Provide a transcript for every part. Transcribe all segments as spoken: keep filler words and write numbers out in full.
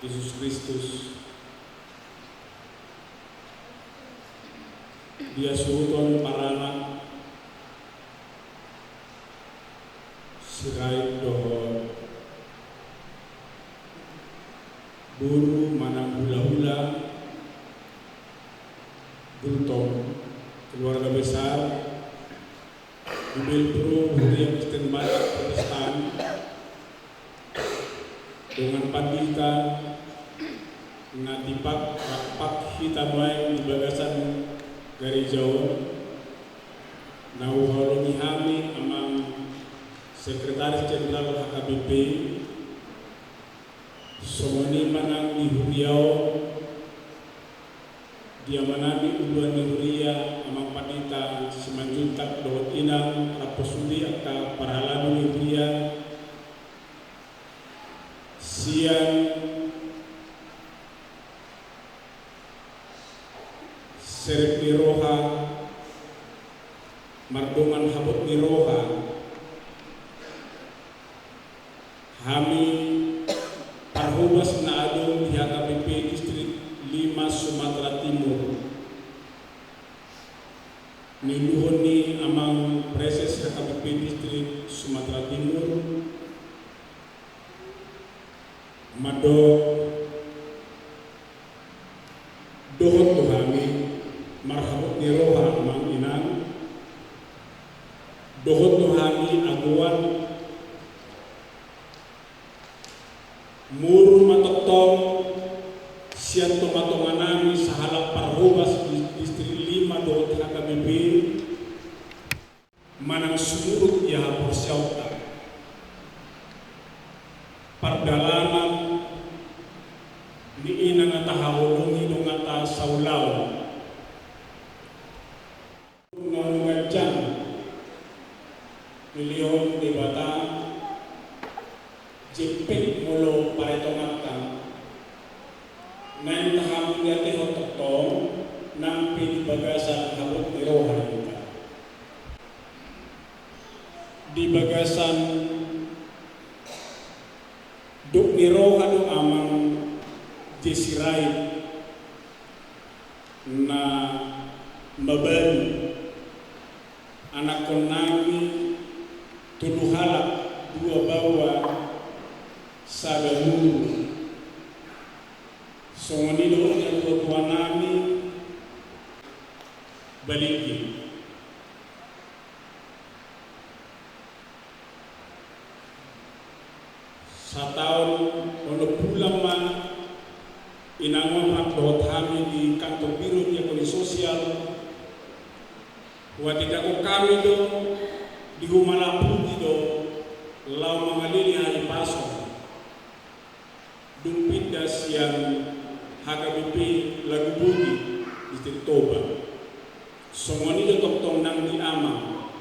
Jesus Kristus, di hasuhuton paranak Sirait dohot boru manang hulahula Gultom, keluarga besar Bibelvrouw Huria Kristen Batak Protestan, dongan pandita na tipak rap hita nuaeng di bagasan gareja on, na huhaholongi hami amang Sekretaris Jenderal H K B P, songon i manang di huria on, di amanami uluan ni huria, amang pandita Simanjuntak dohot inang, rap sude angka parhalado ni huria, sian serep ni roha, mardongan habot ni roha, hami parhobas na adong di H K B P Distrik lima Sumatera Timur, niuluhon ni amang Praeses H K B P Distrik Sumatera Timur, mandok, dohot do hami marhabot ni roha amang inang, dohot do hami agoan, muruk ma tongtong sian tongatonganami sahalak parhobas di Distrik lima dohot H K B P, manang sumurut ia haporseaonta. Pardalanan ni inang na tahaholongi dongan ta saulaon. Na umganjang dilehon Debata jempek molo paretonganta, naeng tahamauliatehon tongtong nang pe di bagasan habot ni roha hita. Di bagasan dok ni roha do amang Jesi Sirait na mabalu anakkonnami tolu halak, dua baoa sada boru. Songon i do natuatuanami Baligi. Sataon onom bulan ma inang on rap dohot hami di kantor biro diakoni sosial. Huhatindangkon hami do di humala Pudi do laho mangalili hahipason. Dung pinda sian H K B P Lagubudi, Distrik Toba. Songon i do tongtong nang di amang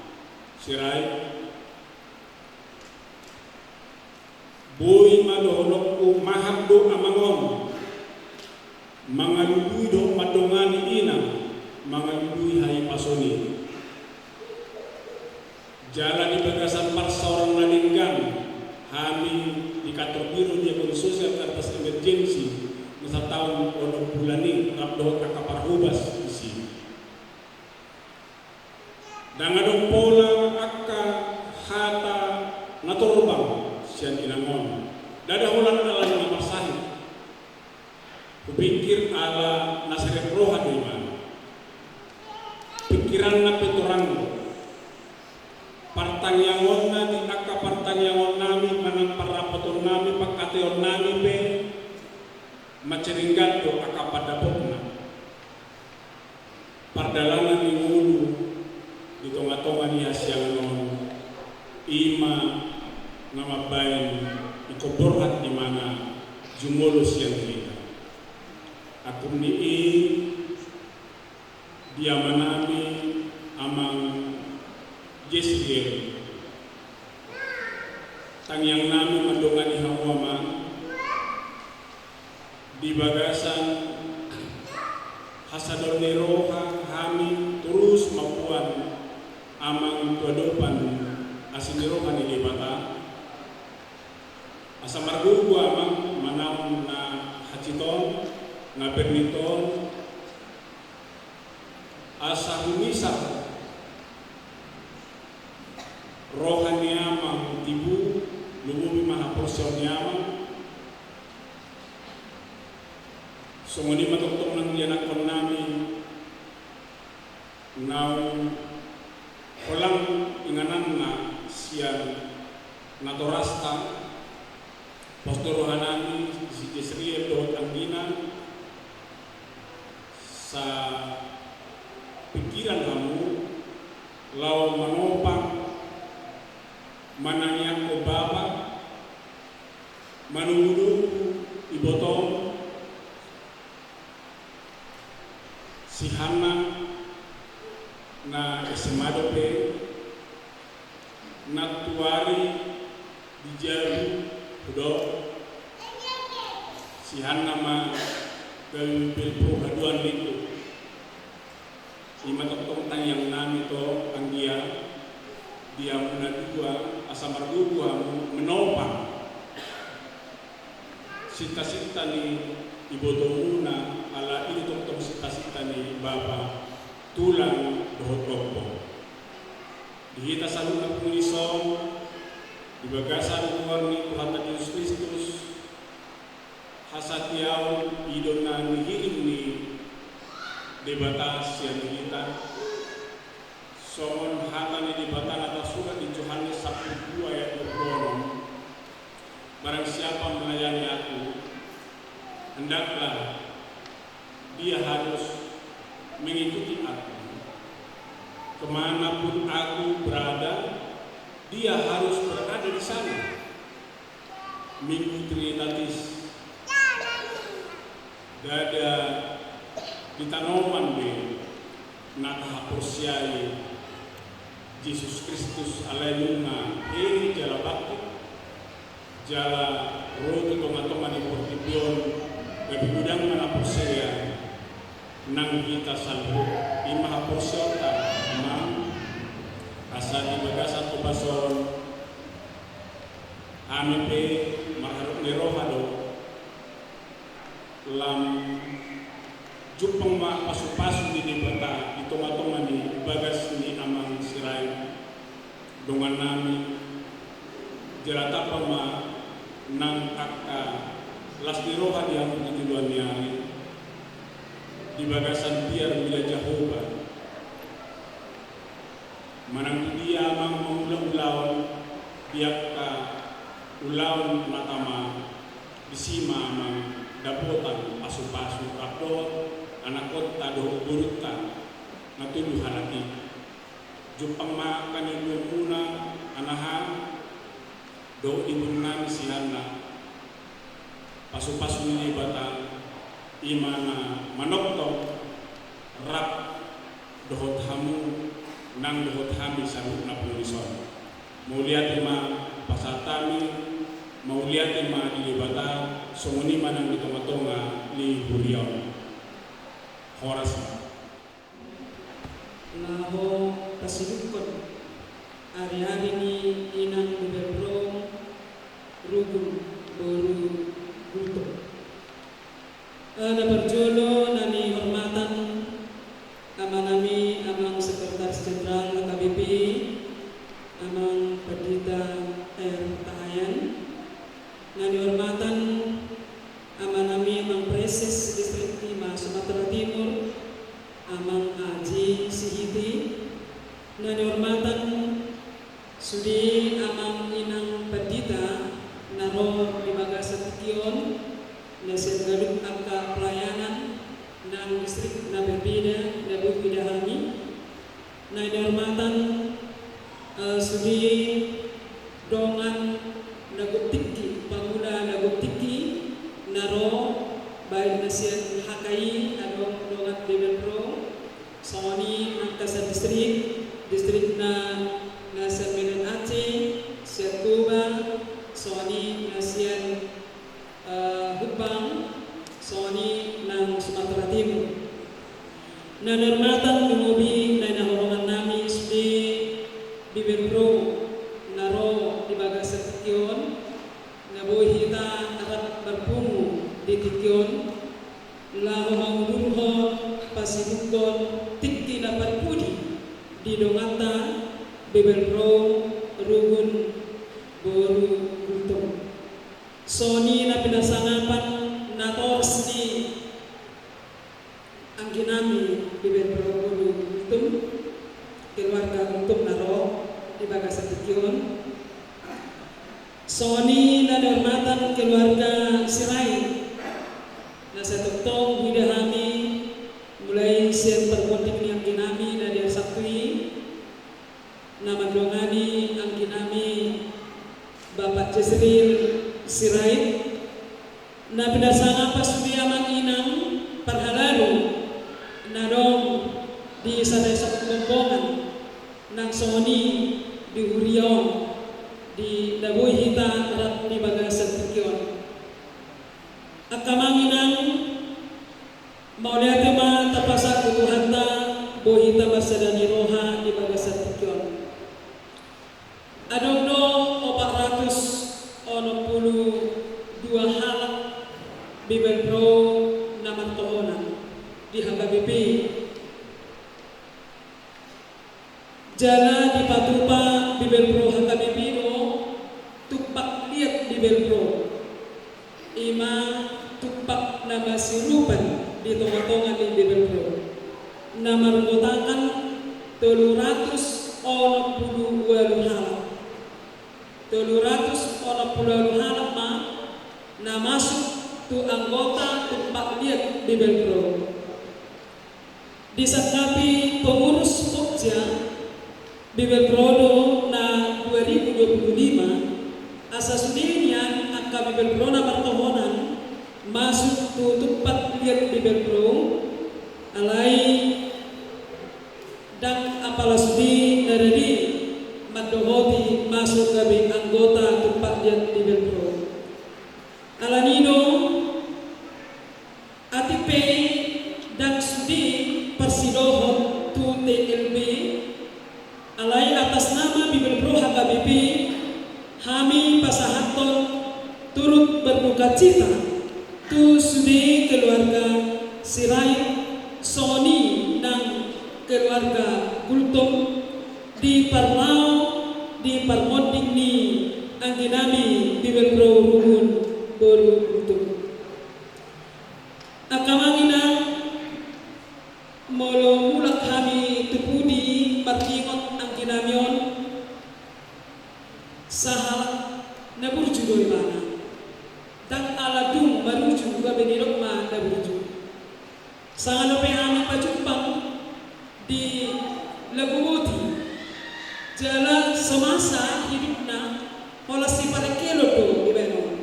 Sirait. Boi ma dohononku, mahap do amang on mangalului dohot mandongani inang mangalului hahipason i. Jala di bagasan parsaoran na denggan hami di kantor biro diakoni sosial kartas emergensi na sataon onom bulan i rap dohot angka parhobas disi. Ndang adong pola angka hata na torbang sian inang on. Ndada holan ala na marsahit. Hupingkir ala na serep roha do ibana. Pingkiranna pe torang do. Partangiangonna di angka partangiangonnami manang parrapotonnami, pangkataiononnami pe mansai denggan do angka pandapotna. Pardalanan ni ngolu di tongatonga ni hasiangan on, i ma na mambahen ingkon borhat imana jumolo sian hita. Angkup ni i di amanami amang Jezriel. Tangiangnami mandongani hamu amang. Di bagasan hasadaon ni roha hami torus mamboan amang tu adopan asi ni roha ni Debata. Asa margogo amang manaon na Haciton, na berniton, asa humisar roha ni amang tibu, lumobi ma haporseaon ni amang. Songon i ma tongtong nang di anakkon nami, naung holang ingananna sian natorasta, pos do roha nami si Jesriel dohot anggina, sapingkiran hamu laho manopang, manangiangkon bapa, manungkun ibotom, si Hanna na S M A dope, nantuari di jabu do, si Hanna ma gabe bibelvrouw haduan ni tu. I ma tongtong tangiang nami tu anggia di hamuna dua, asa margogo hamu manopang sintasinta ni ibotomuna, ala i do tongtong sintasinta ni bapa tulang dohot ompu. Di hita saluhutna pungu ni son, di bagasan goar ni Tuhanta Jesus Kristus, hasatiaon i do na nihirim ni Debata sian hita. Songon hata ni Debata na tarsurat di Johannes sampulu dua ayat dua pulu onom, barang siapa melayani Aku, hendaklah dia harus mengikuti Aku. Kemanapun Aku berada, dia harus berada di sana. Minggu Trinitatis, ndada di tanoman be na tahaporseai Jesus Kristus, alai nunga hiri jala bangkit, jala ro tu tongatonga ni portibi on, gabe godang ma na porsea nang hita saluhut. I ma haporseaonta, Amang, asa di bagasan ombas on hami pe marharoro ni roha do lam jumpang ma pasupasu ni Debata di tongatonga ni bagas ni Amang Sirait, dongan nami, jala tamba ma nang angka las ni roha di hamu di joloan ni ari, di bagasan biar mila Jahowa. Manang tudia Amang mangula ulaon, di angka ulaon na tama, disi ma Amang dapotan pasupasu rap dohot anakkonta dohot borunta na tolu halak i. Jumpang ma angka ni ulaonmuna, anaha, dohot di boru nami si Hanna. Pasupasu ni Debata, i ma na manongtong rap dohot hamu nang dohot hami saluhutna pungu ni son. Mauliate ma pasahat hami, mauliate ma di Debata, songon i ma nang di tongatonga ni huria on. Horas ma. Laho pasidungkon ariari ni inang bibelvrouw Rugun boru Gultom. Eh, na parjolo na nihormatan amanami amang sekretaris jenderal H K B P, amang Pandita R Tahayan. Na nihormatan amanami amang praeses distrik lima Sumatera Timur, amang Aji Sihiti. Na nihormatan sude amang inang pandita na ro di bagasan tingki on, na sian ganup angka pelayanan nang distrik na berbeda na boi huida hami. Na nihormatan, eh, sude dongan na gok tingki, pangula na gok tingki na ro, baik na sian H K I, adong dongan bibelvrouw, songon i nang angka sian distrik, distrik na, na sian Medan Aceh, sian Toba, songon i na sian eh, Humbang, songon i nang Sumatera Timur. Na nihormatan lumobi na hinaholongan nami sude bibelvrouw na ro di bagasan tingki on, na boi hita rap marpungu di tingki laho mangudurhon pasidungkon tingki na parpudi di donganta Bibelvrouw Rugun boru Gultom. Songon i na pinasangapan natoras ni angginami Bibelvrouw boru Gultom, keluarga Gultom na ro di bagasan tingki on. Songon i na nihormatan keluarga Sirait na sai tongtong huida hami, mulai sian pargonting ni angginami na di ari Sabtu i, na mandongani angginami Bapak Jezril Sirait, na pinasangap sude amang inang parhalado na adong di sada saut bombongan nang songon i di huria on di na boi hita rap di bagasan tingki on. Angka amang inang, mauliate ma tapasahat tu Tuhanta, boi hita marsada ni roha di bagasan tingki on. Adong do opat ratus onom pulu dua halak Bibelvrouw na martohonan di H K B P. Jala dipatupa Bibelvrouw H K B P do tumpak liat Bibelvrouw. I ma tumpak na masiurupan di tongatonga ni Bibelvrouw, na margotangan tolu ratus onom pulu ualu halak. Tolu ratus onom pulu ualu halak ma na masuk tu anggota tumpak liat Bibelvrouw. Disangkapi pengurus Pokja, Bibelvrouw do na dua ribu dua puluh lima, asa sude nian angka Bibelvrouw na martohonan masuk tu tumpak liat Bibelvrouw, alai ndang apala sude na rade mandohoti masuk gabe anggota tumpak liat Bibelvrouw. Alani do, atik pe ndang sude parsidohot tu T L B, alai atas nama Bibelvrouw H K B P, hami pasahathon turut berdukacita tu sude keluarga Sirait, songon i nang keluarga Gultom, di parlao di parmonding ni angginami Bibelvrouw Rugun boru Gultom. Angka amang inang, molo mulak hami tu pudi marningot angginami on, sahalak na burju do ibana. Ndang ala dung maruju gabe nidok ma na burju. Sanga dope hami pajumpang di Laguboti, jala semasa hidupna holan siparengkelon do dibaen on.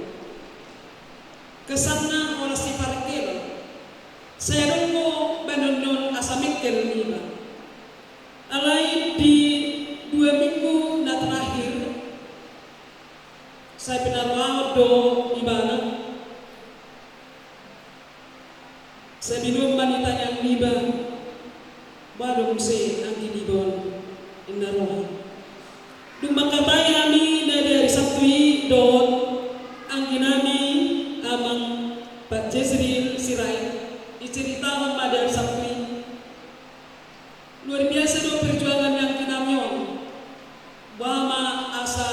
Kesanna holan siparengkelon. Sai adong do baenon on asa mengkel niba. Alai di dua minggu na terakhir, sai pinaruaon do ibana. Sai binoan ma ni tangiang niba, boha do muse anggi niba on, inna roha. Dung mangkatai hami na di ari Sabtu i dohot angginami amang Pak Jezril Sirait, diceritahon ma di ari Sabtu i. Luar biasa do perjuangan ni angginami on. Boha ma asa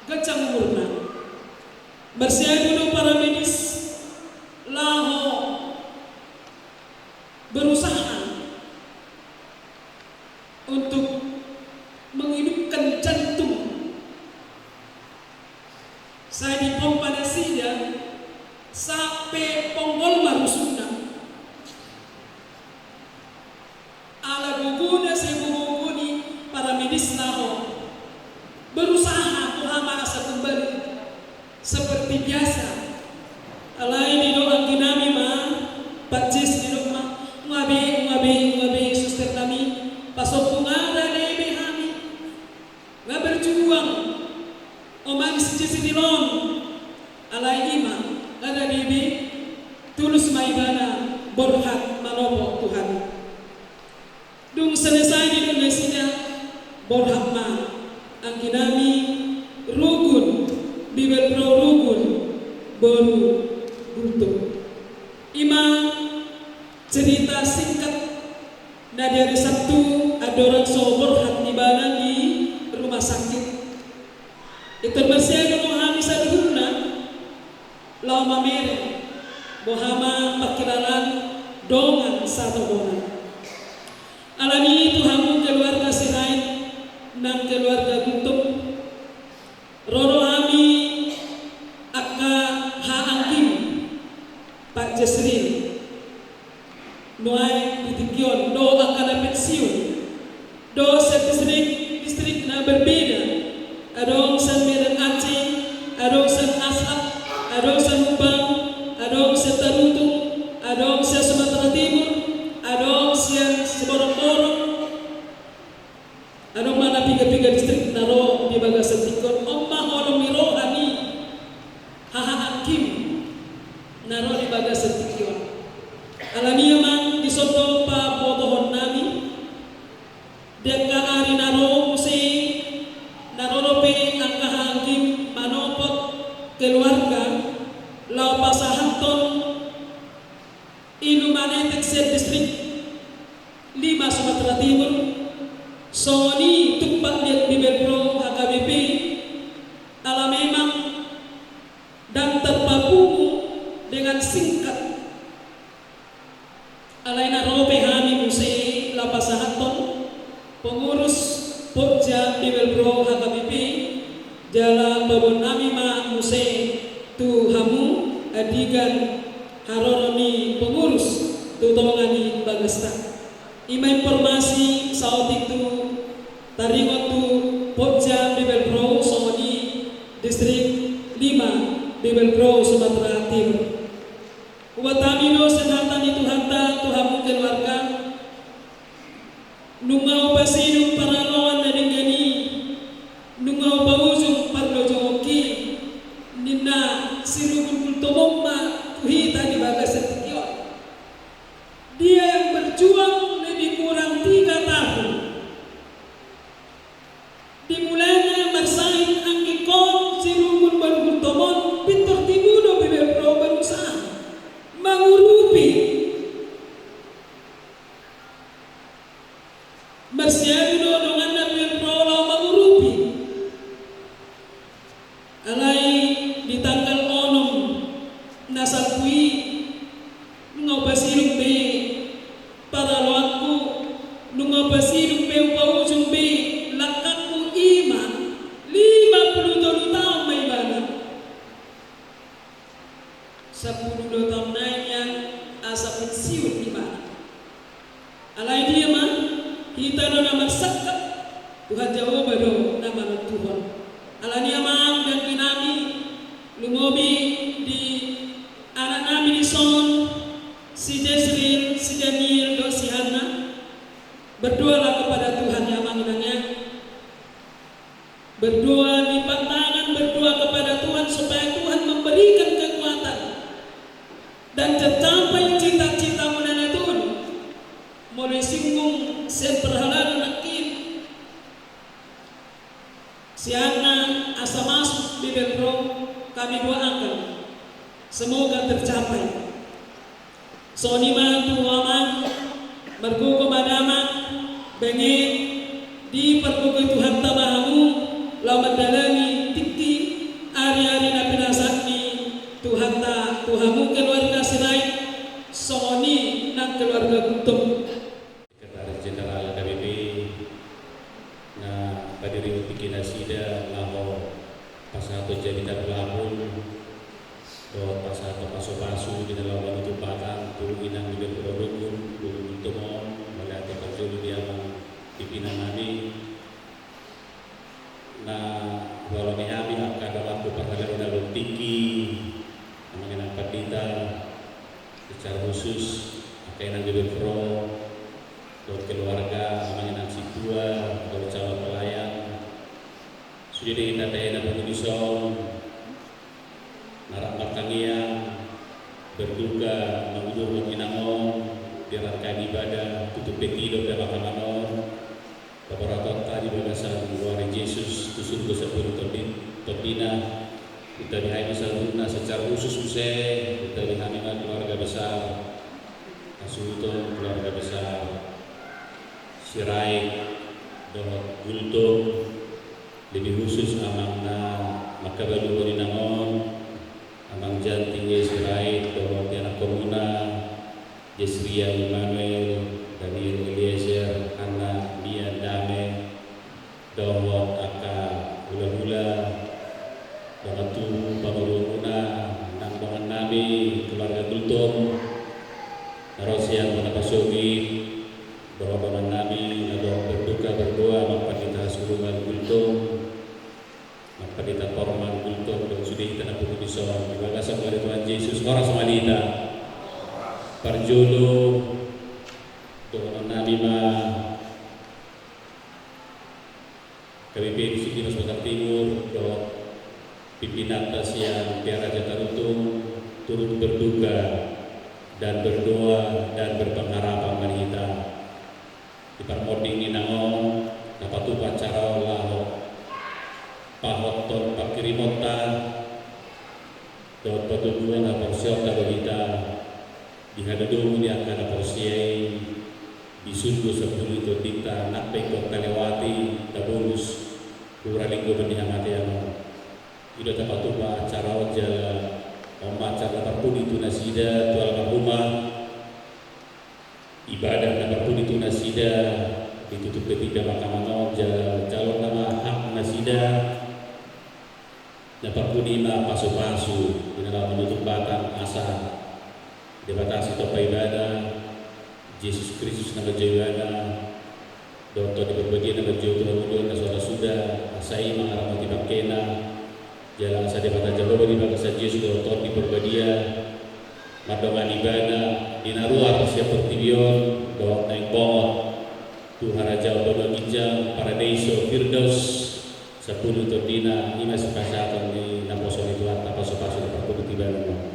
ganjang umurna. Marsiadu do paramedis laho berusaha untuk menghidupkan jantung. Sai dipompa nasida sampe ponggol ma rusukna. Ala gogona sai gogo ni paramedis laho berusaha boha ma asa kembali seperti biasa. Alai didok angginami ma, Pak Jis, didok ma, nga be, nga be, nga be, suster nami, pasombu nga rade be hami. Nga berjuang oman si Jezril on, alai ima, nga rade be, tulus ma ibana borhat manopo tu hami. Dung selesai didok nasida, borhat ma angginami Rugun, Bibelvrouw Rugun boru Gultom. Ima cerita singkat na di ari Sabtu andorang so borhat ibana di rumah sakit. Intor marsiaga do hami saluhutna laho mamereng boha ma pangkilalaan dongan satobonan. Alani tu hamu keluarga Sirait nang keluarga Gultom, ro do hami angka haha anggim, Pak Jesril, nuaeng di tingki on, dohot angka na pensiun, dohot sian distrik-distrik na berbeda, adong sian Medan Aceh, adong sian Aslak, adong sian Humbang, adong sian Tarutung, adong sian Sumatera Timur, adong sian Siborongborong, adong ma na piga-piga distrik na ro di bagasan tingki on. On ma holong ni roha ni haha anggim na ro di bagasan tingki on. Alani i amang, dison do pabotohon nami, di angka ari na ro muse, na ro dope angka haha anggim manopot keluarga laho pasahathon ilu manetek sian distrik lima Sumatera Timur, songon i tumpak liat Bibelvrouw H K B P, ala memang ndang terpapungu dengan singkat. Alai na ro pe hami muse laho pasahathon pengurus Pokja Bibelvrouw H K B P, jala paboan nami ma muse tu hamu andigan haroro ni pengurus tu tonga ni bagasta. Ima informasi saotik tu taringot tu Pokja Bibelvrouw songon i distrik lima Bibelvrouw Sumatera Timur. Huboan hami do sian hata ni Tuhanta tu hamu keluarga. Nunga hupasidung paraloan na denggan i, nunga hupaujung parlojongonki, ninna si Runggun Gultom on ma tu hita di bagasan tingki on. Dia yang berjuang lebih kurang tiga tahun. Dimulana marsahit anggingkon si Runggun boru Gultom on, pintor tibu do Bibelvrouw berusaha mangurupi. Marsiadu do donganna Bibelvrouw laho mangurupi. Alai di tanggal onom na salpu i, nunga hupasidung be paraloanku, nunga hupasidung be, hupaujung be langkangku, ima lima pulu tolu taon ma ibana. Sampulu dua taon nai nian asa pensiun ibana. Alai dia ma, hita do na marsangkap, Tuhan Jahowa do na manontuhon. Alani i amang, dangki nami, lumobi di anak nami dison, si Jesril, si Daniel dohot si Hanna. Berdoalah kepada Tuhan ya amang inang ya. Berdoa, lipat tangan, berdoa kepada Tuhan supaya Tuhan memberikan kekuatan dan tercapai cita-citamuna na tolu. Molo disinggung sian parhalado nangkin, sian na asa masuk Bibelvrouw, kami doakan semoga tercapai. Songon i ma tu amang, margogo ma damang, bahen dipargogoi Tuhanta ma hamu laho mandalangi tingki ari-ari na pinasahat ni Tuhanta tu hamu keluarga Sirait, songon i nang keluarga Gultom. Sekretaris Jenderal H K B P na padirihon tingki nasida laho pasahathon jamita pulapul dohot pasahathon pasupasu di na laho manutup batang tu inang Bibelvrouw Runggun, Runggun Gultom on, mauliate parjolo di amang pimpinan nami. Na huhalongi hami angka donganku parhalado na ro tingki, amang inang pandita, secara khusus angka inang Bibelvrouw dohot keluarga, amang inang sintua dohot calon pelayan. Sude do hita tahe na pungu dison, na rap martangiang, berduka, mangudurhon inang on di rangkaian ibadah tutup petidok di pemakaman on. Paboraonta di bagasan goar ni Jesus tu surgo sampulu tondin-, tondina, Hutangiang hami saluhutna, secara khusus muse hutangiang hami ma keluarga besar hasuhuton, keluarga besar Sirait dohot Gultom, lebih khusus amang na manghabaluhon inang on, Amang Janti Sirait dohot ianakhonmuna, Jesria, Immanuel, Daniel, Eliezer, Hanna, Mia, Dame, dohot angka hulahula, dohot tu pamoruonmuna, nang dongan nami keluarga Gultom, na ro sian bona pasogit, dohot dongan nami na dohot berduka, berdoa, Amang Pandita Sulaiman Gultom, Amang Pandita Torman Gultom, dohot sude hita na pungu dison, di bagasan goar ni Tuhan Jesus, horas ma di hita. Parjolo, dohonon nami ma K B P Dinas Batak Timur dohot pimpinanta sian Pearaja Tarutung turut berduka dan berdoa dan berpengharapan ma di hita. Di parmonding ni inang on, tapatupa acara on laho pahothon panghirimonta dohot patuduhon haporseaonta do hita di hadodomu ni angka na porsea i, di sun do sampulu ni tondinta nang pe ingkon talewati, tabolus hura linggoman ni hamatean on. I do tapatupa acara on jala on ma acara na parpudi tu nasida, tu almarhumah. Ibadah na parpudi tu nasida ditutup pe di pemakaman on, ja-, jaloon nama hak nasida. Na parpudi ma pasupasu di na laho manutup batang asa Debata Sitompa ibana, Jesus Kristus na manjou ibana, dohot Tondi Porbadia na manjou Tuhan, ulaon na so ra suda, asa i mangaramoti bangkena, jala asa Debata Jahowa di bagasan Jesus dohot Tondi Porbadia mandongani ibana di na ruar sian portibi on dohot naeng bongot tu harajaon banua ginjang, paradeiso, Firdaus, sampulu tondina. I ma sipasahaton ni naposo ni Tuhanta, pasupasu na parpudi tu ibana.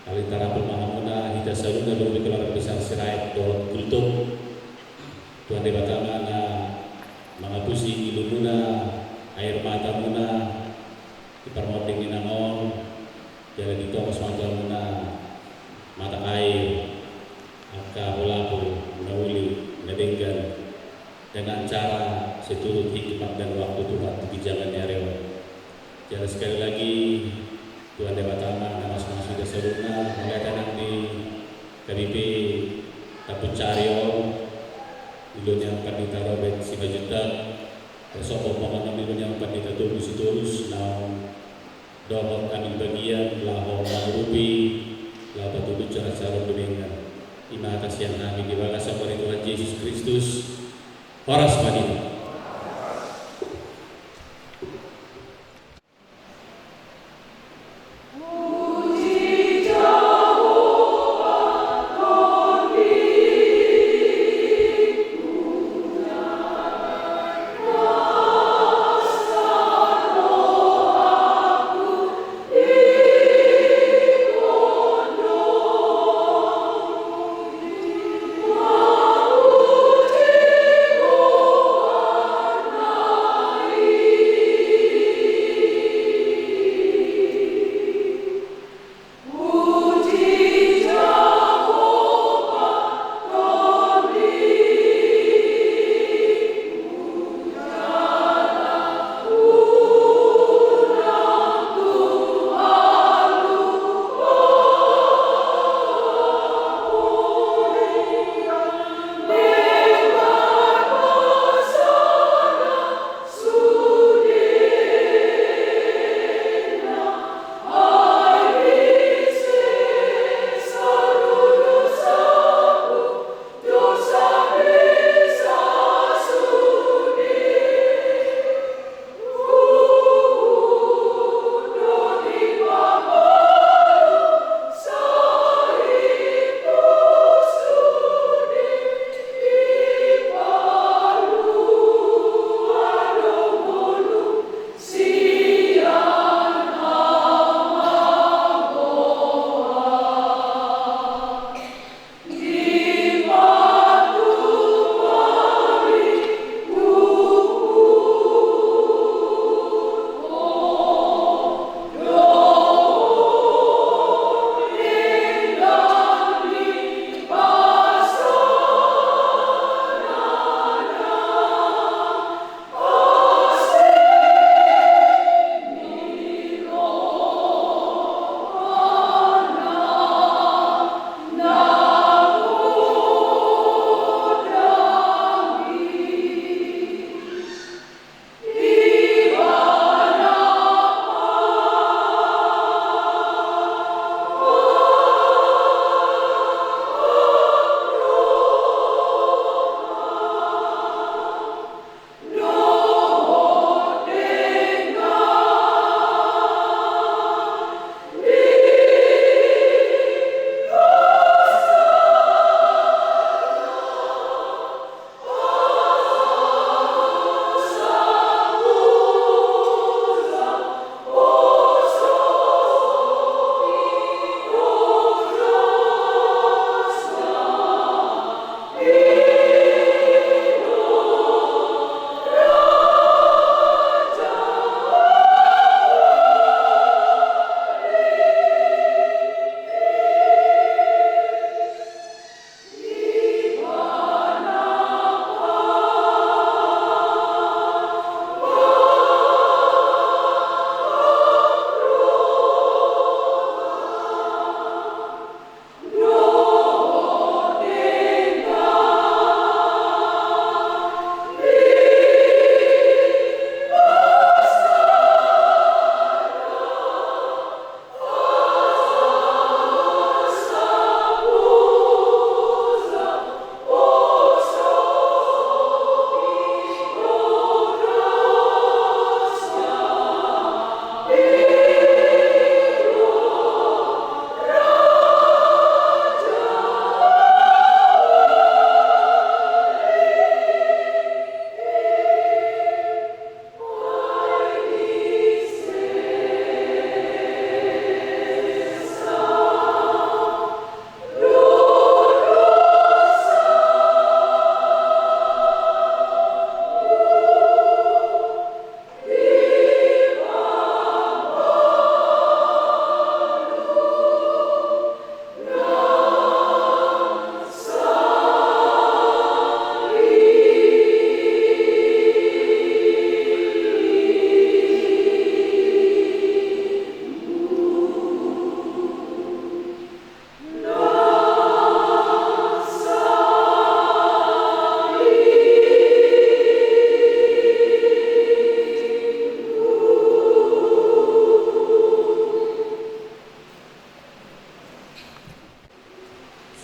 Alai tarapul ma hamuna, hita saluhutna dohot keluarga besar Sirait dohot Gultom. Tuhan Debata ma na mangapusi ngolumuna, air matamuna, di parmonding ni inang on, jala ditongos ma tu hamuna mata air, angka holapul na uli, na denggan, dengan cara seturut hikmat dan waktu Tuhan tu ginjangan ni ari on. Jala sekali lagi, Tuhan Debata ma na mamasu-masu hita saluhutna, mauliate nang di K B P Tampucari on, ulaon ni Amang Pandita Robert Simanjuntak, tarsongon ma on ulaon ni Amang Pandita Togos Sitorus, naung dohot ambil bagian laho mangurupi, laho patuduhon acara on tu denggan. I ma hata sian hami di bagasan goar ni Tuhan Jesus Kristus. Horas ma di hita.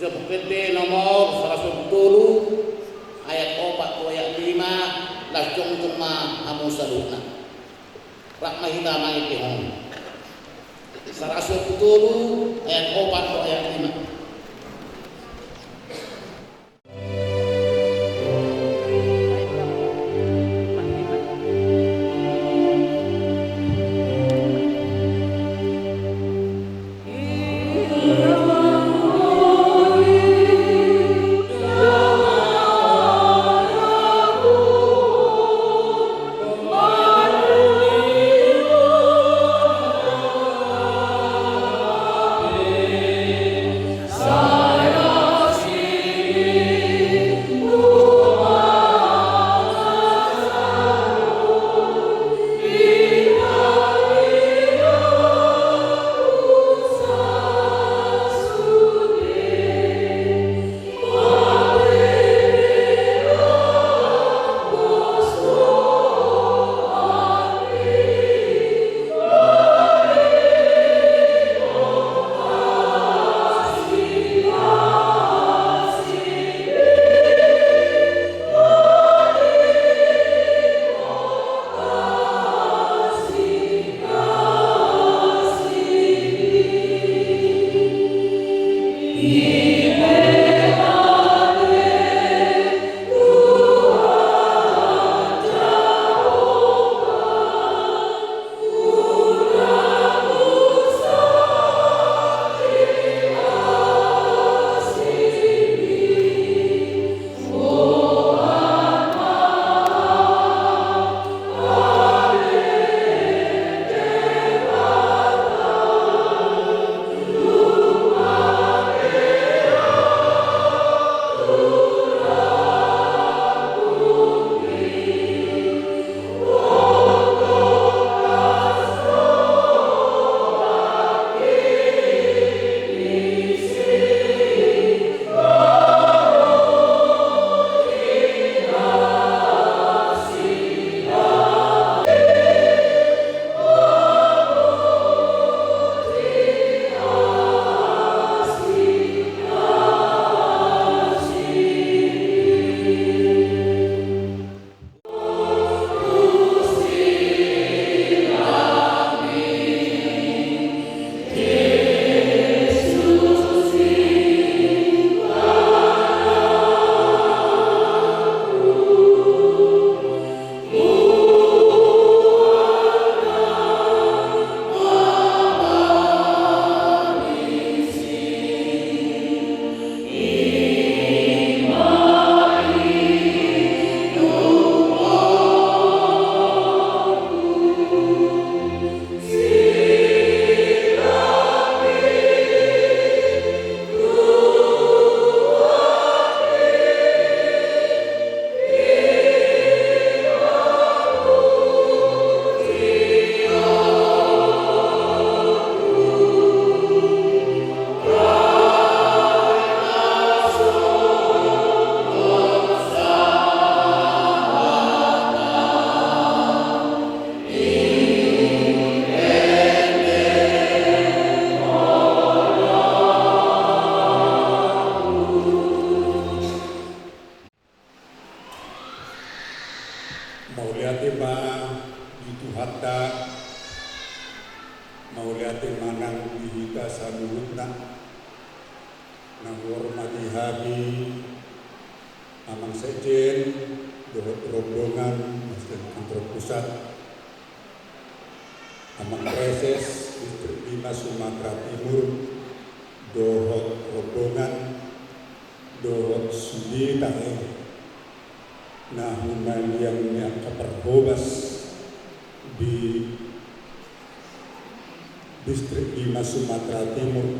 Buku Ende nomor saratus dua pulu tolu, ayat opat tu ayat lima, las jongjong ma hamu saluhutna. Rap ma hita mangihutihon. Saratus dua pulu tolu, ayat opat tu ayat lima. Mauliate ma di Tuhanta, mauliate ma nang di hita saluhutna, na huhormati hami Amang Sekjen dohot rombongan, Sekjen Kantor Pusat, Amang Praeses Distrik lima Sumatera Timur dohot rombongan, dohot sude tahe na humaliang ni angka parhobas di Distrik lima Sumatera Timur.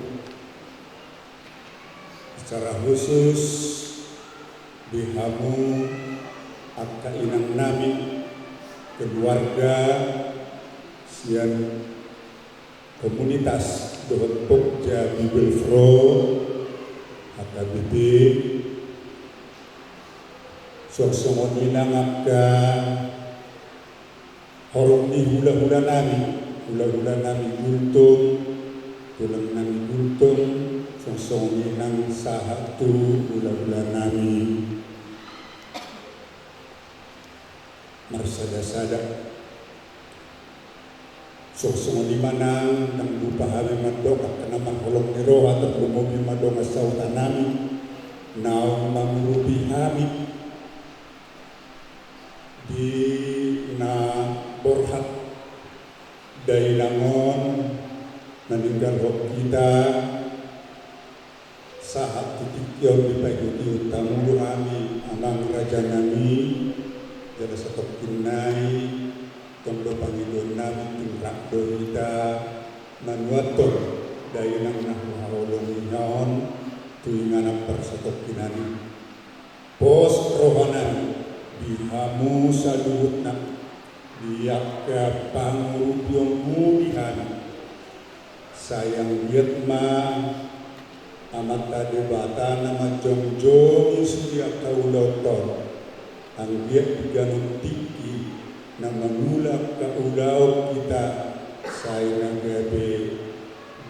Secara khusus di hamu angka inang nami, keluarga sian komunitas dohot Pokja Bibelvrouw H K B P, suang songon i nang angka horong ni hulahula nami, hulahula nami Gultom, tulang nami Gultom, suang songon i nang sahat tu hulahula nami marsada-sada. So songon i ma nang, ndang lupa hami mandok angka na marholong ni roha, tarlumobi ma dongan sahuta nami naung mangurupi hami di na borhat dainang on, maninggalhon hita. Sahat tu tingki on dipaihutihut hamu do hami amang raja nami, jala satongkin nai tong do pangidoan nami, pinrang do hita manuathon dainang na huhaholongi on tu inganan parsatongkinan i. Pos roha nami di hamu saluhutna, di angka pangurupionmu di hami. Sai anggiat ma Amanta Debata na manjongjongi sude angka ulaonta on, anggiat di ganup tingki na mangula angka ulaon hita, sai na gabe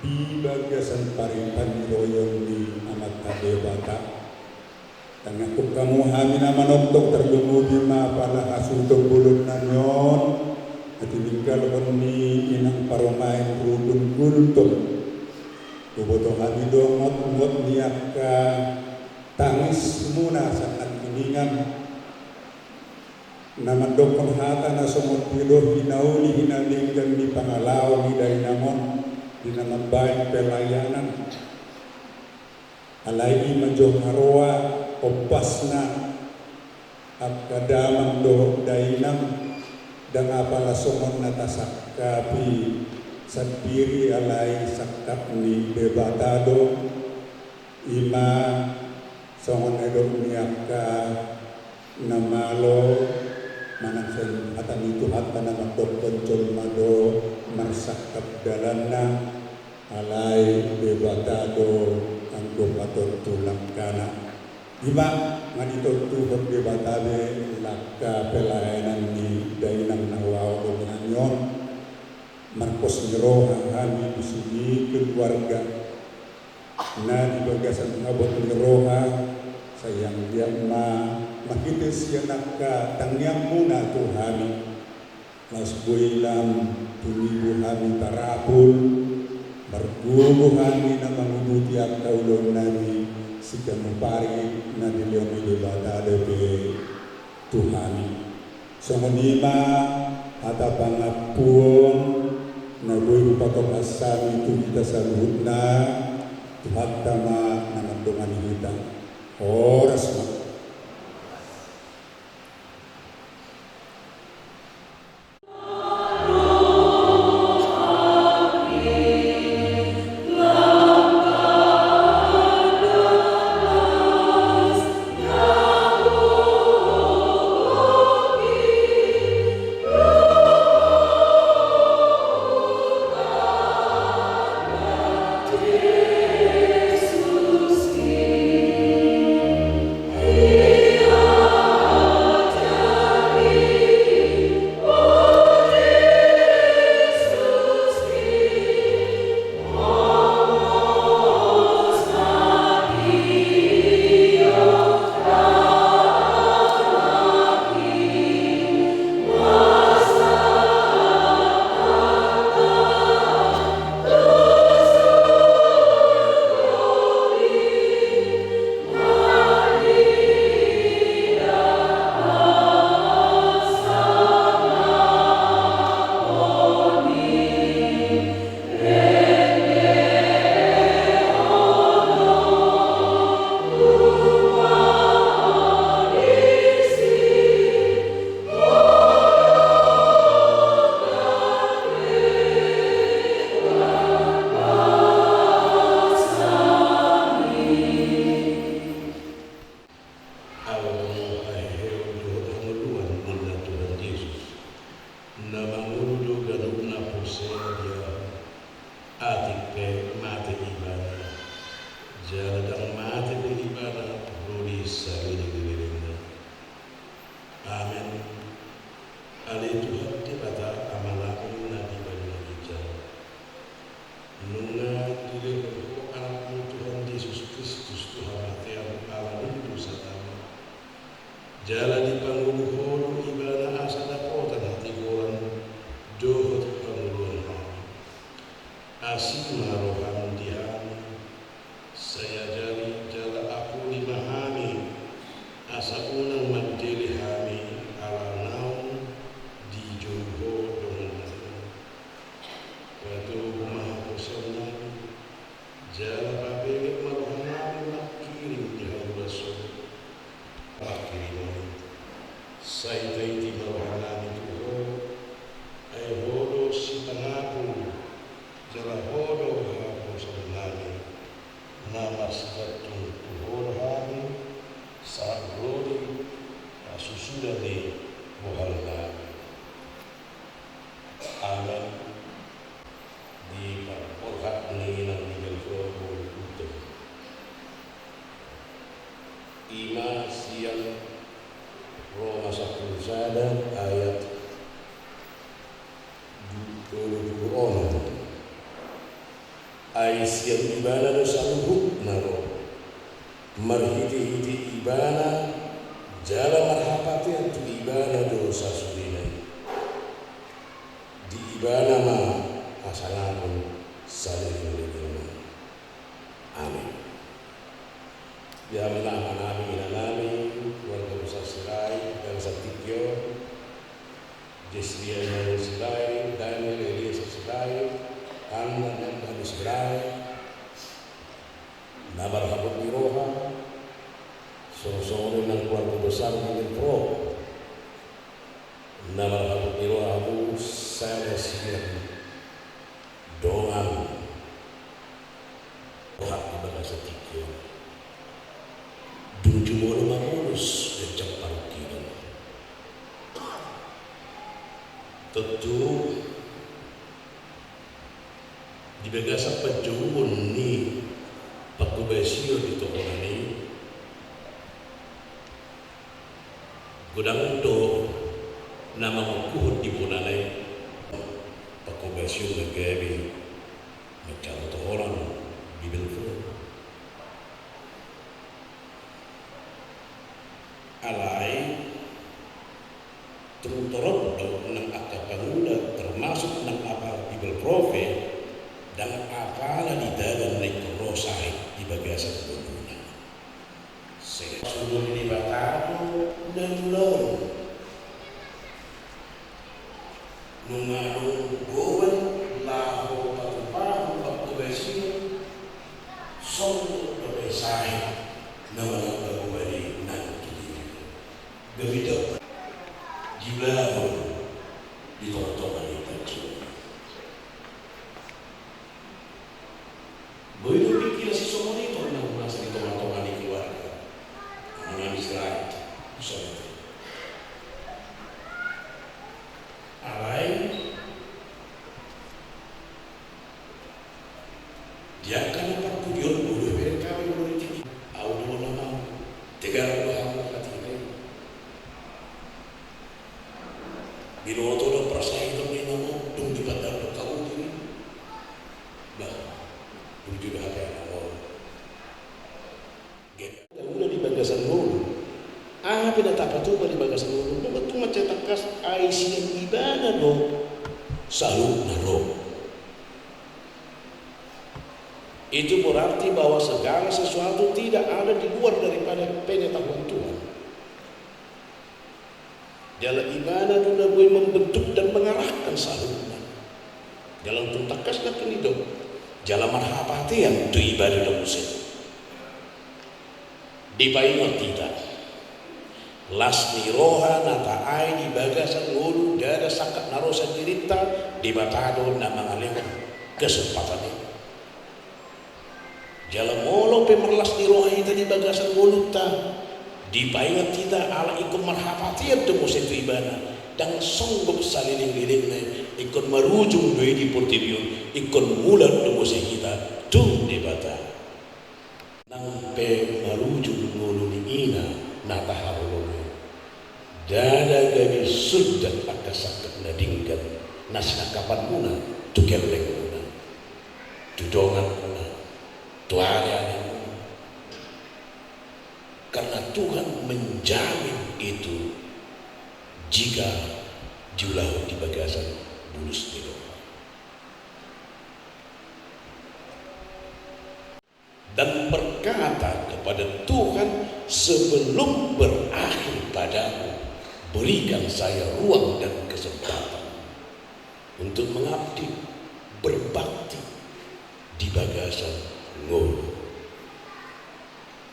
di bagasan paripan ni royon ni Amanta Debata. Tangiangkon hamu hami na manongtong, tarlumobi ma pala hasuhuton bolon nami on na tininggalhon ni inang parumaen Rudun Gultom. Huboto hami do ngot-ngot ni angka tangismuna sian nangkiningan, na mandokkon hata na songon dia do hinauli hinadenggan ni pangalaho ni dainang on di na mambaen pelayanan. Alai i ma jo haroa ombasna, angka damang dohot dainang, ndang apala songon na tasangkapi sandiri, alai sangkap ni Debata do. I ma songon na nidok ni angka na malo manang sian hata ni Tuhanta na mandokkon, jolma do marsangkap dalanna, alai Debata do anggo patontu langkana. I ma, nga ditontuhon Debata be langka pelayanan ni dainang na huhaholongi on. Marpos ni roha hami di sude keluarga na di bagasan habot ni roha, sai anggiat ma marhite sian angka tangiangmuna tu hami, laos boi lam tumibu hami tarapul, margogo hami na manguduti angka ulaon nami siganup ari na dilehon ni Debata dope tu hami. Songon i ma hata pangampuon na boi hupatongkas hami tu hita saluhutna, Tuhanta ma na mandongani hita. Horas ma. na roham di hami, sai ajari jala apuli ma hami, asa unang mandele hami ala naung dijou Ho dongan nami. Patogu ma haposaonnami, jala papeget ma rohanami mangkirim di hami laos on. Pangkirimon i, sai taiti ma rohanami tu Ho, ai Ho do sipangapul, jala Ho do haposaonnami, na marsigantung tu Ho do hami, sahat ro di hasusuda ni bohalnami. Amen. Di parborhat ni inang ni Belfro Bolu Utem. I ma sian Roma sampulu sada ayat tolu pulu onom. Ai sian Ibana do saluhutna ro, marhitehite Ibana jala marhapatean tu Ibana do sasudena i. Di Ibana ma hasangapon saleleng-lelengna. Amen. Di hamu amanami, inanami, keluarga besar Sirait, bangsa Tingkio, Jesria Emmanuel Sirait, Daniel Eliezer Sirait, Anna dan Dani Sirait, na marhabot ni roha, songon-songon i nang keluarga besar ni Belfro, na marhabot ni roha hamu sada sian dongan roham di bagasan tingki on. Dung jumolo ma bonus ganjang parungkilon. Tontu di bagasan panjouon ni panghobasion di tohonan i, godang do na mangungkuhon di bonana i panghobasion na gabe manjalo tohonan di Belfro. Alai tung torop do nang angka pangula, termasuk nang aparat di Belfro pe, ndang apala ditagan na ingkon ro sahit di bagasan ngoluna. Sehingga sude ni Debata do na niula on. Nunga dung goar laho patupahon panghobasion, songgop do be sahit na manang na goar i nang tu dia. Gabe dapat diulahon di tonga-tonga ni panjouon. Boi do pingkiran sisongon i tong na masa di tonga-tonga ni keluarga. Amanami Sirait, songon i. Alai di angka na parpudi on, boi do ibereng hami molo di tingki. Au do na mau tegar do hamu hati i. Binoto do parsahiton ni na mau dung dipandang do kamu diri. Bah, bujur hata na mau. Taula di bagasan ngolu. Aha pe na tapatupa di bagasan ngolu, nunga tung mansai tangkas, ai sian Ibana do saluhutna ro. Itu berarti bahwa segala sesuatu tidak ada di luar daripada pengetahuan Tuhan. Jala Ibana do na boi membentuk dan mengarahkan saluhutna. Jala tung tangkas nangkin didok, jala marhapatean tu Ibana do muse. Dipaingot hita, las ni roha na taai di bagasan ngolu, ndada sangkap na ro sian dirinta, Debata do na mangalehon kesempatan i. Jala molo pe marlas ni roha hita di bagasan ngolunta, dipaingot hita ala ingkon marhapatean do muse tu Ibana, ndang songgop saleleng-lelengna, ingkon marujung do i di portibi on, ingkon mulak do muse hita tu Debata. Nang pe marujung ngolu ni ina na taharoro i, ndada gabe sundat angka sangkap na denggan na sinangkapanmuna tu gellengmuna, tu donganmuna, tu alealemuna. Karena Tuhan menjamin itu jika diulahon di bagasan bulus ni roha. dan berkata kepada Tuhan, "Sebelum berakhir padaku, berikan saya ruang dan kesempatan untuk mengabdi, berbakti di bagasan ngolu."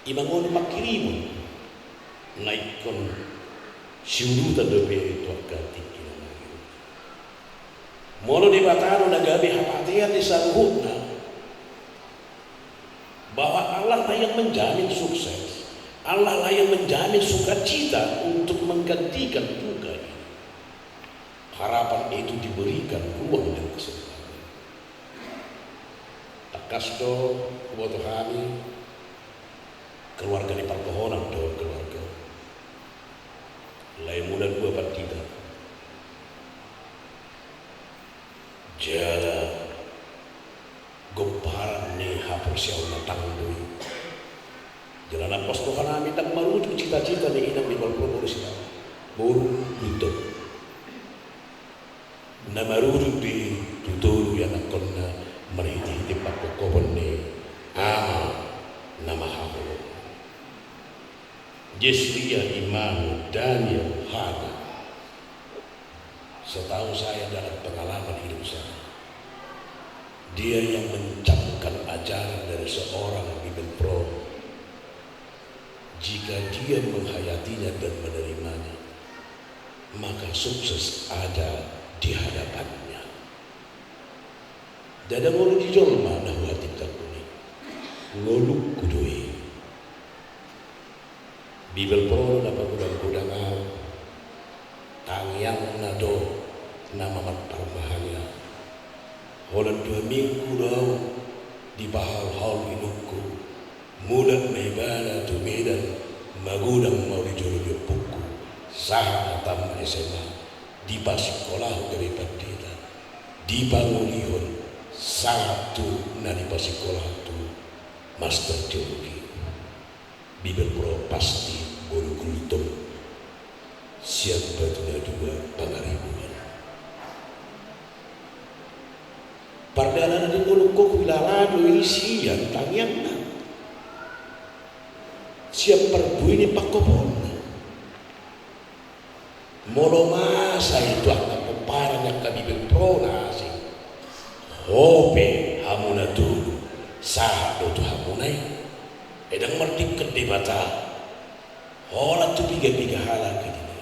Ima ngolu pangkirimon na ingkon siudutan dope tu angka tingki na marguru. Molo Debata do na gabe hapatean ni saluhutna, bahwa Allah lah yang menjamin sukses, Allah lah yang menjamin sukacita untuk menggantikan duka ini. Harapan itu diberikan ruang dan kesempatan. Tangkas do huboto hami, keluarga ni parpohonan do keluarga. Lae muna dua pandita. Jala gomparan ni haporseaon na tangguh i. Jala na pos do hanami ndang marujuk cita-cita ni inang ni Balprobo di sina boru Guto. Na marujuk di tu tolu ianakkonna marhite-hite pangkophopon ni Ama na Mahaholongan. Jesria Imanu Daniel Hana. Setahu saya dalam pengalaman hidup saya, dia yang mencamkan ajaran dari seorang Bibelvrouw, jika dia menghayatinya dan menerimanya, maka sukses ada di hadapannya. Ndada ngolu di jolma na huhatindangkon i, ngolungku do i. Bibelvrouw na pagodang-godang ahu, tangiangna do na mamarmahali ahu. Holan dua minggu do ahu dipahaol-haol inongku, mulak ma ibana tu Medan, magodang ma ahu di jolo ni ompungku, sahat ma tamat S M A, dipasingkolahon gabe pandita, dipangolihon, sahat tu na dipasingkolahon tu master teologi. Bibelvrouw pasti boru Gultom sian Batu na Dua Pangaribuan. Pardalanan ni ngolungkon huilala do i sian tangiangna, sian parbue ni pangkophoponna. Molo masa i tu angka pomparan ni angka Bibelvrouw na asing, ho pe hamu na tolu, sahat do tu hamuna i. Ai ndang mardingkan Debata holan tu piga-piga halak i di na.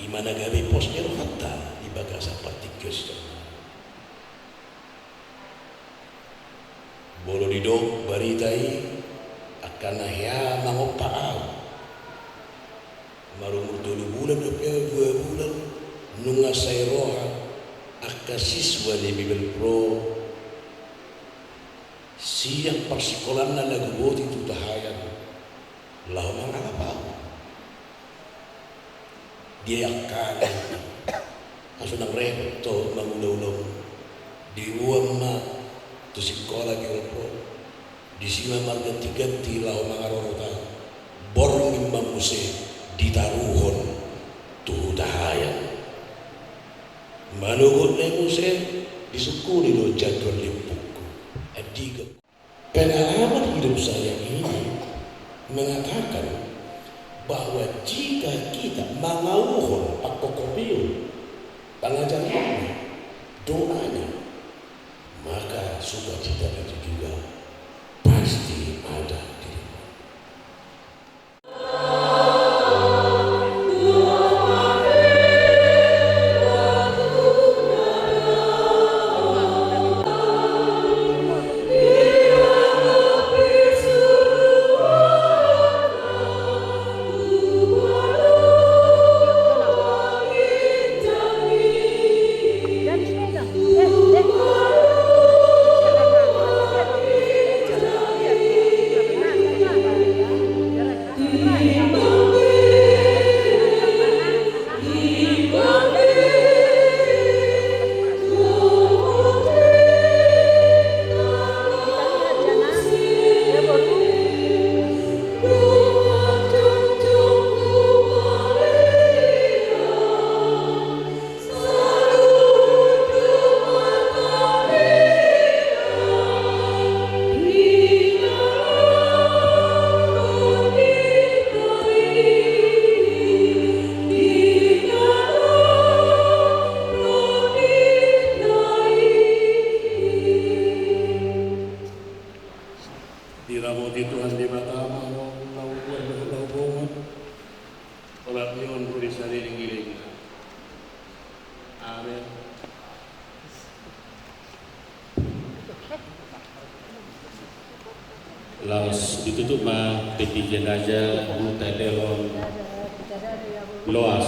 Ima na gabe pos ni rohanta di bagasan partingkian. Molo didok barita i, angka na hea mangompa ahu. Marumur tolu bulan dope ahu, dua bulan, nunga sai roha angka siswa ni Bibelvrouw sian parsingkolanna Laguboti tu Tahayan laho mangalap ahu. Dia angka na, aso nang rehot to mangula-ula, diboan ma tu singkola Bibelvrouw. Disi ma marganti-ganti laho mangarorot ahu. Borngin ma muse ditaruhon tu Hutahaean. Manogot na i muse disungkuni do jadwal ni ompungku. Andigan. Pengalaman hidup saya ini mengatakan bahwa jika kita mangauhon pangkokopion, pangajarionna, doanya, maka sukacita itu juga pasti ada di dalam. Ramoti Tuhan Debata ma hamu na umboan dohot na umboan. Olat ni on ro di saleleng i. Amen. Laos ditutup ma peti jenazah, huta elehon loas.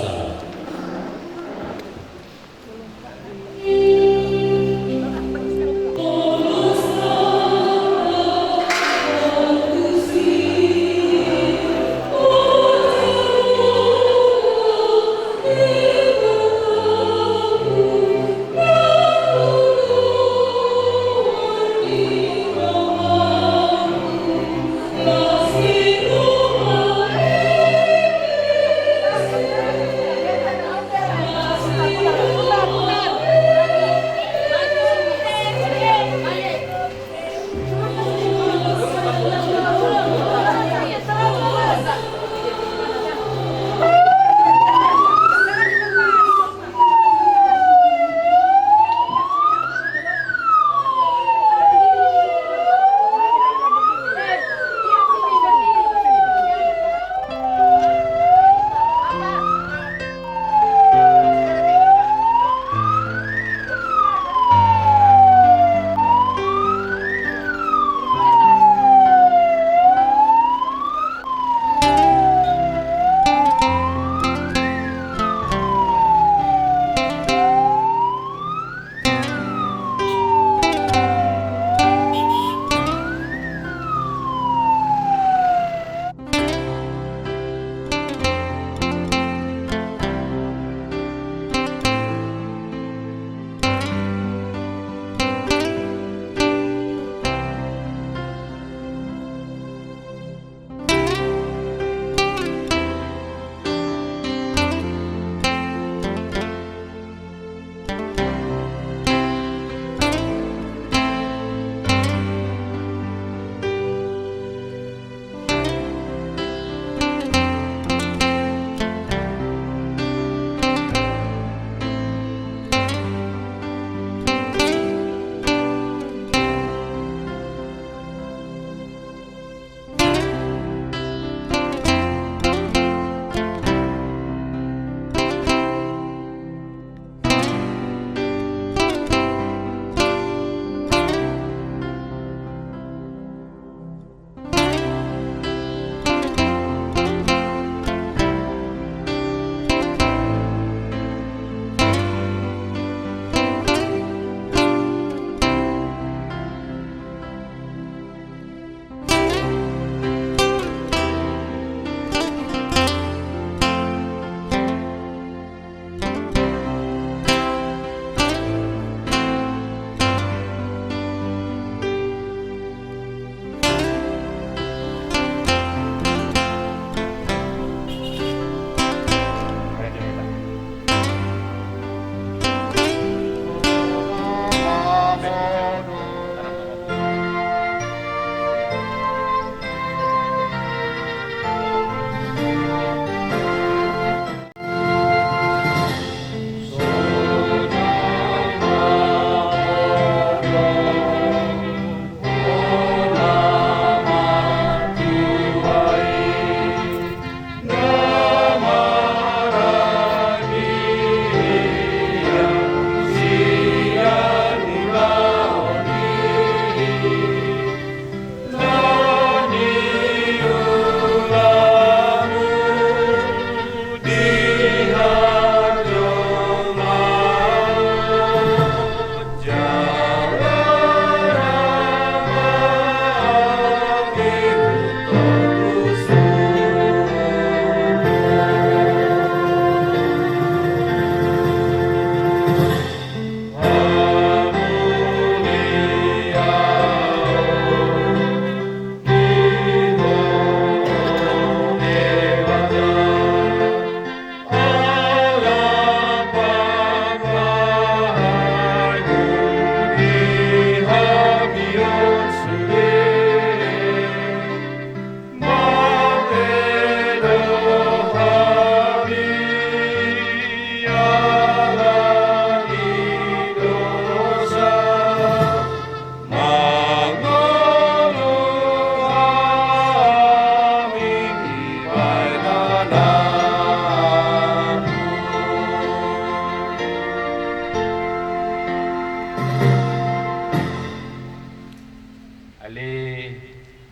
Ale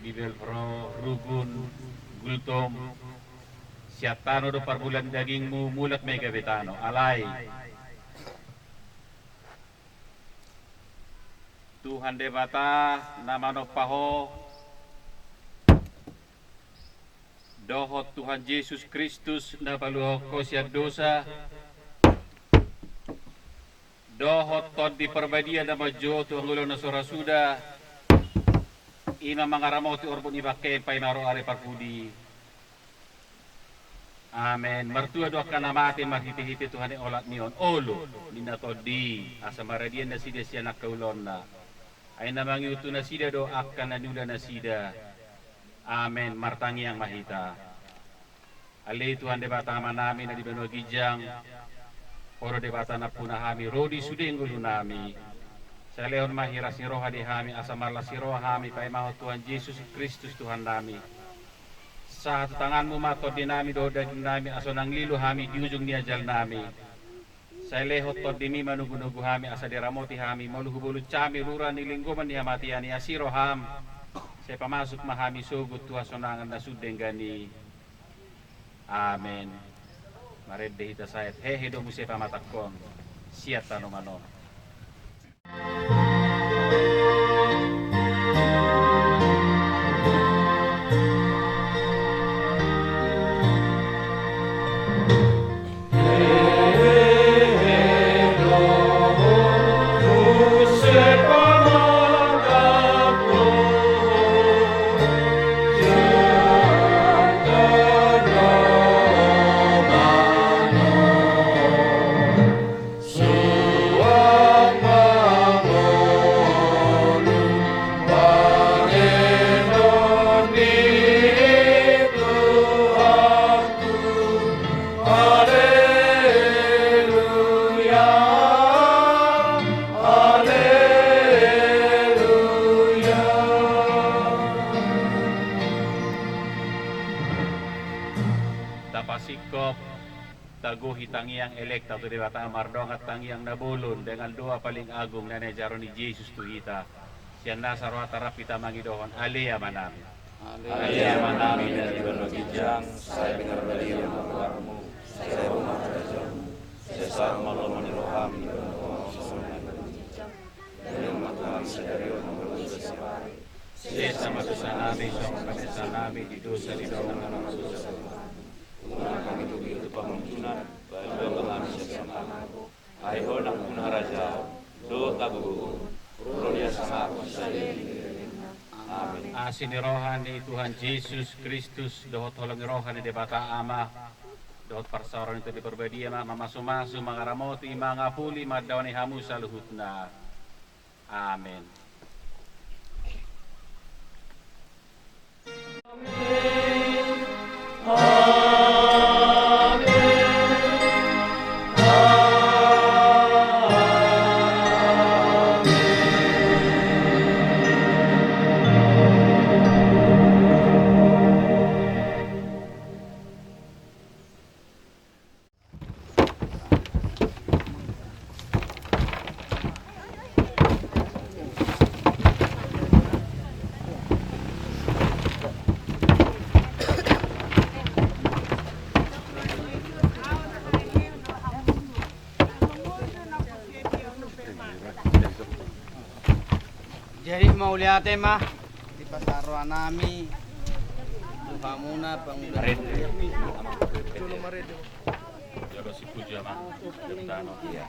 Bibelvrouw Rugun Gultom, sian tano do parmulaan dagingmu, mulak ma i gabe tano. Alai Tuhan Debata na manompa ho, dohot Tuhan Jesus Kristus na paluahon ho sian dosa, dohot Tondi Parbadia na manjou ho tu hangoluan na so ra suda, i ma mangaramoti orbuk ni bangkei paima ro ari parpudi. Amen. Martua do angka na mate marhitehite Tuhan i olat ni on, olo ninna Tondi, asa maradian nasida sian angka ulaonna. Ai na mangihut tu nasida do angka na niula nasida. Amen. Martangiang ma hita. Ale Tuhan Debata Amanami na di banua ginjang, Ho do Debata nampuna hami ro di sude ngolunami. Sai lehon ma hiras ni roha di hami asa marlas ni roha hami paimahon Tuhan Jesus Kristus Tuhannami. Sahat tu tanganmu ma tondinami dohot dagingnami asa unang lilu hami di ujung ni ajalnami. Sai lehon tondimi manugunugu hami asa diramoti hami molo hubolus hami rura ni linggoman ni hamatean i asi roham. Sai pamasuk ma hami sogot tu hasonangan na sun denggan i. Amen. Marende hita sahat, hehe do muse pamatangkon sian tanoman on. Tapasingkop. Tagohi tangiang elekta tu Debata mardongan tangiang na bolon dengan doa paling agung na niajaron ni Jesus tu hita. Sian nasa rohanta rap hita mangidohon, Ale Amanami. Ale Amanami na di banua ginjang, sai pinarbadia ma goarmu, sai ro ma harajaonmu, sai saut ma lomo ni roham di banua on songon na di banua ginjang. Lehon ma tu hami sadari on hangoluan siapari. Sesa ma dosanami songon na sesa nami di dosa ni dongan na mangalean hami. Unang hami togihon tu pangunjunan, palua ma hami sian pangago. Ai Ho nampuna harajaon dohot hagogoon, ro ni hasangapon salelenglelengna. Amen. Asi ni roha ni Tuhan Jesus Kristus dohot holong ni roha ni Debata Ama dohot parsaoran ni Tondi Parbadia ma mamasumasu, mangaramoti, mangapuli, mandaoni hamu saluhutna. Amen. Jadi mauliate ma di pasaroan nami tu hamuna pangulian. Jolo sipuja ma. Iya.